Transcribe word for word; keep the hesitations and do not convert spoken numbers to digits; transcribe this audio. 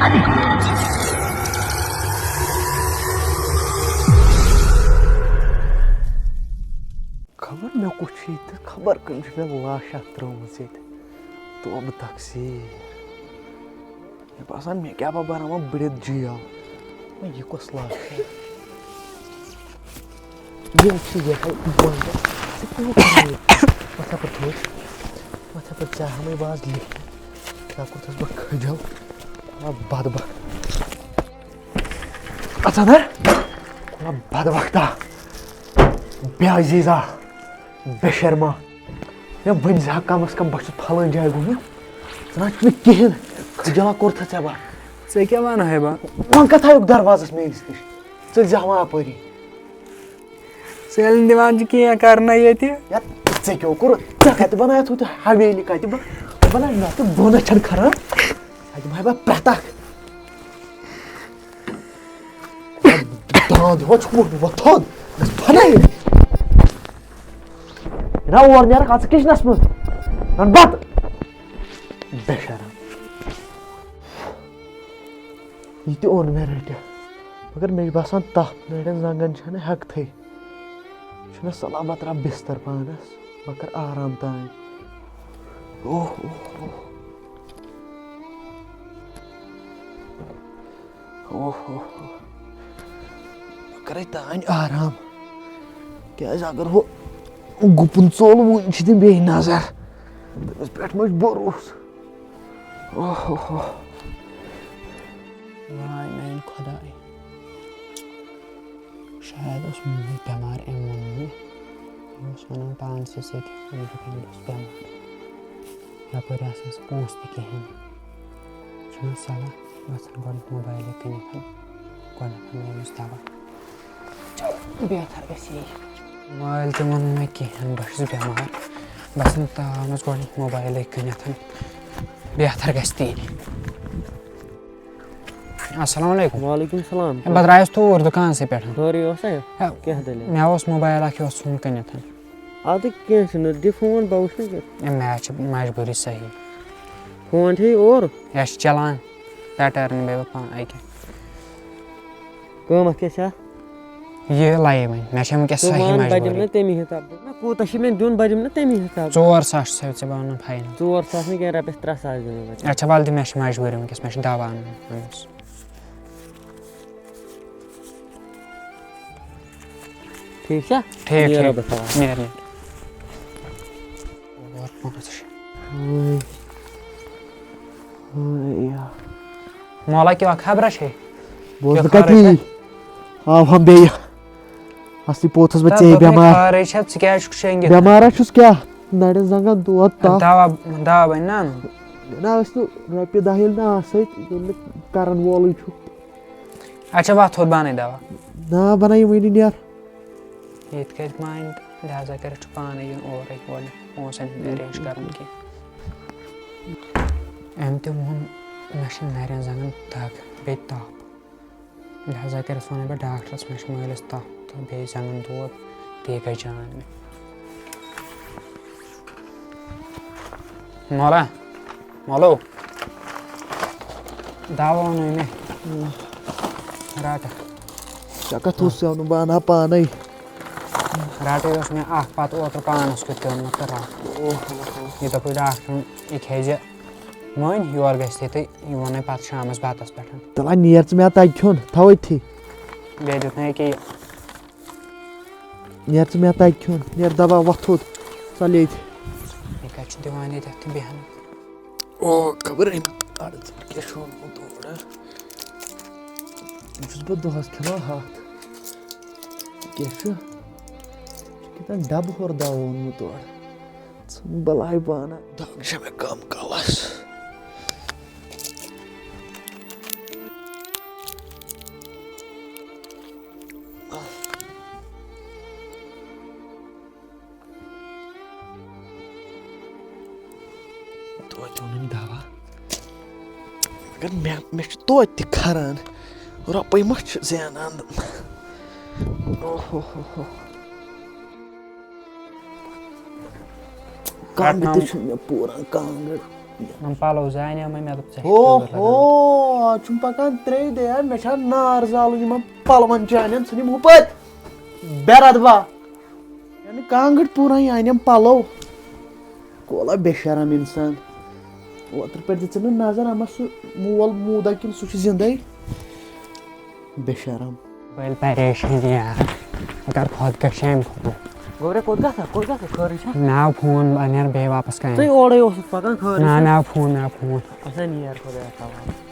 خبر مےٚ کُس چھُ ییٚتہِ، خبر کٔمۍ چھُ مےٚ لاش اکھ ترٲومٕژ ییٚتہِ۔ توبہٕ تقصیٖر۔ مےٚ باسان، مےٚ کیٛاہ بہٕ بناوان بٔڑِتھ جیل۔ وۄنۍ یہِ کۄس لاش چھےٚ؟ یہِ چھِ یِہوٚے بنٛد۔ ژٕ کیٛاہ کران یہِ؟ وۄتھ یَپٲرۍ تھوٚد۔ وۄتھ یَپٲرۍ، ژےٚ ہَمے باز لیکھِتھ۔ ژےٚ کوٚرتھَس بہٕ کھٔجل۔ آ، بدبخت۔ اَژان ہا؟ آ، بدبختا۔ بے عزیزا۔ بے شرما۔ مےٚ ؤنۍ زِ ہا کم از کم بہٕ چھُس فلٲنۍ جایہِ گوٚمُت۔ ژٕ نہ چھُکھ نہٕ کِہیٖنۍ۔ کھٔجلا کوٚرتھا ژےٚ بہٕ؟ ژےٚ کیٛاہ وَنہٕ ہے بہٕ؟ وۄنۍ کَتھ آیُکھ دروازَس میٛٲنِس نِش؟ ژٔلۍ زِ ہا وۄنۍ اَپٲری۔ ژٕ ییٚلہِ نہٕ دِوان چھِ کینٛہہ کرنہٕ ییٚتہِ۔ یا ژےٚ کیٛاہ کوٚرُتھ؟ ژےٚ کَتہِ بَنایَتھ ہُتہِ حویلی کَتہِ؟ بہٕ بَناے نَتہٕ بۄنَے چھَنہٕ کھَران۔ اَتہِ بَناے بہٕ پرٛٮ۪تھ اَکھ۔ داند ہیوٚو چھُکھ وۄتھان، گژھ پھنٲیِتھ۔ نہ اور نیرَکھ اَژٕ کِچنَس منٛز۔ رَن بَتہٕ۔ بے شرم۔ یہِ تہِ اوٚن مےٚ رٔٹِتھ۔ مگر مےٚ چھُ باسان تَپھ نرٮ۪ن زنٛگَن چھَنہٕ ہٮ۪کتھٕے۔ چھُنہ سلامت رَب بِستَر پانَس۔ بہٕ کَرٕ آرام تام۔ اوہ، اوہ، اوہ۔ اوہ، اوہ، اوہ۔ بہٕ کَرَے تام آرام۔ کیٛازِ اگر ہُہ گُپُن ژوٚل، وُنہِ چھِ تِم بیٚیہِ نظر۔ تٔمِس پٮ۪ٹھ ما چھُ بروسہٕ؟ اوہ، اوہ، اوہ۔ واے میٛانہِ خۄداے۔ شاید اوس مومُت بٮ۪مار، أمۍ ووٚن مےٚ۔ یہِ اوس وَنان پانسٕے سۭتۍ، أمۍ دوٚپ، "بہٕ چھُس بٮ۪مار۔" یَپٲرۍ آسنَس پونٛسہٕ تہِ کِہیٖنۍ۔ چھُنہ صلاح، گژھن گۄڈٕنٮ۪تھ موبایلٕے کٕنِتھ، گۄڈٕنٮ۪تھ اَنو أمِس دَوا۔ بہتر گژھِ یی۔ موبایل تہِ ووٚن نہٕ مےٚ کِہیٖنۍ، بہٕ چھُس بٮ۪مار۔ بَس تاونَس گۄڈٕنٮ۪تھ موبایلٕے کٕنِتھ، بہتر گژھِ تی۔ السلام علیکم۔ وعلیکم السلام۔ ہے، بہٕ درٛایس توٗرۍ دُکانسٕے پٮ۪ٹھ۔ خٲرٕے اوسا؟ ہے، کیٛاہ دٔلیٖل؟ مےٚ اوس موبایل اکھ، یہِ اوس ژھُن کٕنِتھ۔ اَدٕ کینٛہہ چھُنہٕ، دِ فون، بہٕ وٕچھٕ نہٕ کیٛاہ۔ ہے، مےٚ حظ چھِ مجبوٗری صحیح۔ فون چھے اور؟ یہِ حظ چھِ چلان، پیٹرن بیٚیہِ بہٕ پانہٕ اَکہِ۔ قۭمَتھ کیٛاہ چھِ اَتھ؟ یہِ لَیہِ وۄنۍ، مےٚ چھےٚ وٕنکیٚس ژٕ صحیح وَن، بہٕ دِمہٕ مجبوٗری۔ نہ تَمی حِساب۔ نہ، کوٗتاہ چھِ مےٚ دیُن، بہٕ دِمہٕ نہ تَمی حِساب۔ ژور ساس چھِ ژےٚ، ژےٚ بہٕ اَنُن فاینل۔ ژور ساس نہٕ کینٛہہ، رۄپیَس ترٛےٚ ساس دِمہٕ بہٕ ژےٚ۔ اچھا، وَلہٕ دِ، مےٚ چھِ مجبوٗری وٕنکیٚس، مےٚ چھِ دَوا اَنُن أمِس۔ ٹھیٖک چھا؟ ٹھیٖک، نیر ٹھیٖک۔ رۄبَس حوالہٕ۔ نیر، نیر۔ ژور پانٛژھ شےٚ۔ ہاے۔ ہاے یا۔ مولا کیٛاہ خبرا چھے؟ بوز کیٛاہ نہٕ کَتہِ خبرا یی؟ چھے؟ آو ہم بیٚیہِ۔ اَصلی پوٚتُس بہٕ ژےٚ دوٚپمَے بٮ۪مار۔ خٲرٕے چھا، ژٕ کیٛازِ چھُکھ شیٚنگِتھ؟ بٮ۪مارا چھُس کیٛاہ؟ نَرٮ۪ن زنٛگن دود تَپھ۔ دوا، دوا بَنہِ نا اَنُن؟ نہ، ٲسۍ نہٕ رۄپیہِ دَہ ییٚلہِ نہٕ آسَے، ییٚلہِ نہٕ کَرَن وولٕے چھُکھ۔ اچھا، وَتھ تھوٚد بَنَے دوا۔ نہ، بَنَے یِمَے نہٕ نیر۔ ییٚتہِ کَتہِ مانہِ، لہذا کٔرِتھ چھُ پانَے یُن اورَے گۄڈٕنٮ۪تھ، پونٛسَن ہُنٛد arrange کَرُن کینٛہہ۔ أمۍ تہِ ووٚن، مےٚ چھِ نَرٮ۪ن زنٛگَن دَگ، بیٚیہِ تَپھ۔ لہذا کٔرِتھ وَنَے بہٕ ڈاکٹرَس، مےٚ چھِ مٲلِس تَپھ تہٕ بیٚیہِ زنٛگَن دود، بیٚیہِ گژھِ جان مےٚ۔ مولا، مولو، دوا اوٚنُے مےٚ۔ رَٹہٕ۔ ژےٚ کَتھ اوس ژےٚ اوٚنُم؟ بہٕ اَنہٕ ہا پانَے۔ رَٹٕے اوس مےٚ اَکھ پَتہٕ اوترٕ پانَس کیُتھ تہِ اوٚنمُت تہٕ رَٹھ۔ اوہ، اوہ، اوہ۔ یہِ دوٚپُے ڈاکٹرَن، یہِ کھیٚیہِ زِ مٔنٛزۍ، یورٕ گژھِ تھٕے تہٕ یہِ وَنَے پَتہٕ شامَس بَتَس پٮ۪ٹھ۔ تَلہٕ ہا نیر ژٕ مےٚ تَگہِ کھیوٚن، تھاو أتھی۔ بیٚیہِ دیُت مےٚ ییٚکیٛاہ یہِ۔ نیر ژٕ مےٚ تَگہِ کھیوٚن، نیر دَباو وۄتھ تھوٚد، ژَل ییٚتہِ۔ یہِ کَتہِ چھُ دِوان ییٚتٮ۪تھ تہِ بیٚہنہٕ؟ او، خبر أمۍ اَڑٕ ژٕ کیٛاہ چھُ اوٚنمُت اورٕ۔ یہِ چھُس بہٕ دۄہَس کھٮ۪وان ہَتھ۔ یہِ کیٛاہ چھُ؟ یہِ چھُ کیٛاہ تام ڈَبہٕ ہورٕ دَوا اوٚنمُت اورٕ۔ ژھٕن بَلاے پانہٕ۔ دَگ چھےٚ مےٚ کَم کَلَس۔ توتہِ اوٚنُم دوا۔ مگر مےٚ، مےٚ چھُ توتہِ تہِ کھران۔ رۄپَے ما چھِ زینان؟ اوہ، ہو، ہو، ہو۔ کانٛگٕر تہِ چھُنہٕ مےٚ پوٗران، کانٛگٕر۔ یِم پَلو زٕ اَنیمَے، مےٚ دوٚپ ژےٚ چھِ اوہ تۭر لَگان۔ ہو، آز چھُم پَکان ترٛیٚیہِ دۄہہِ، مےٚ چھا نار زالُن یِمَن پَلوَن چانٮ۪ن، ژھٕنِم ہُپٲرۍ بے رَدبا۔ یعنی کانٛگٕر پوٗرَے أنِم پَلو۔ کولا بے شرم اِنسان۔ اوترٕ پٮ۪ٹھ دِژٕن نہٕ نظر اَما سُہ مول موٗدا کِنہٕ سُہ چھُ زِندَے۔ بے شرم۔ بٔلۍ پریشٲنی یار، اگر خۄدکٔشی اَمہِ کھۄتہٕ۔ گوٚبرے، کوٚت گژھان؟ کوٚت گژھان؟ خٲرٕے چھا؟ ناو فون، بہٕ نیرٕ بیٚیہِ واپس کامہِ۔ ژٕے اورَے اوسُکھ پَکان، خٲرٕے نہ چھا؟ ناو فون، ناو فون۔ اَسا نیر خۄدایَس حوالہٕ۔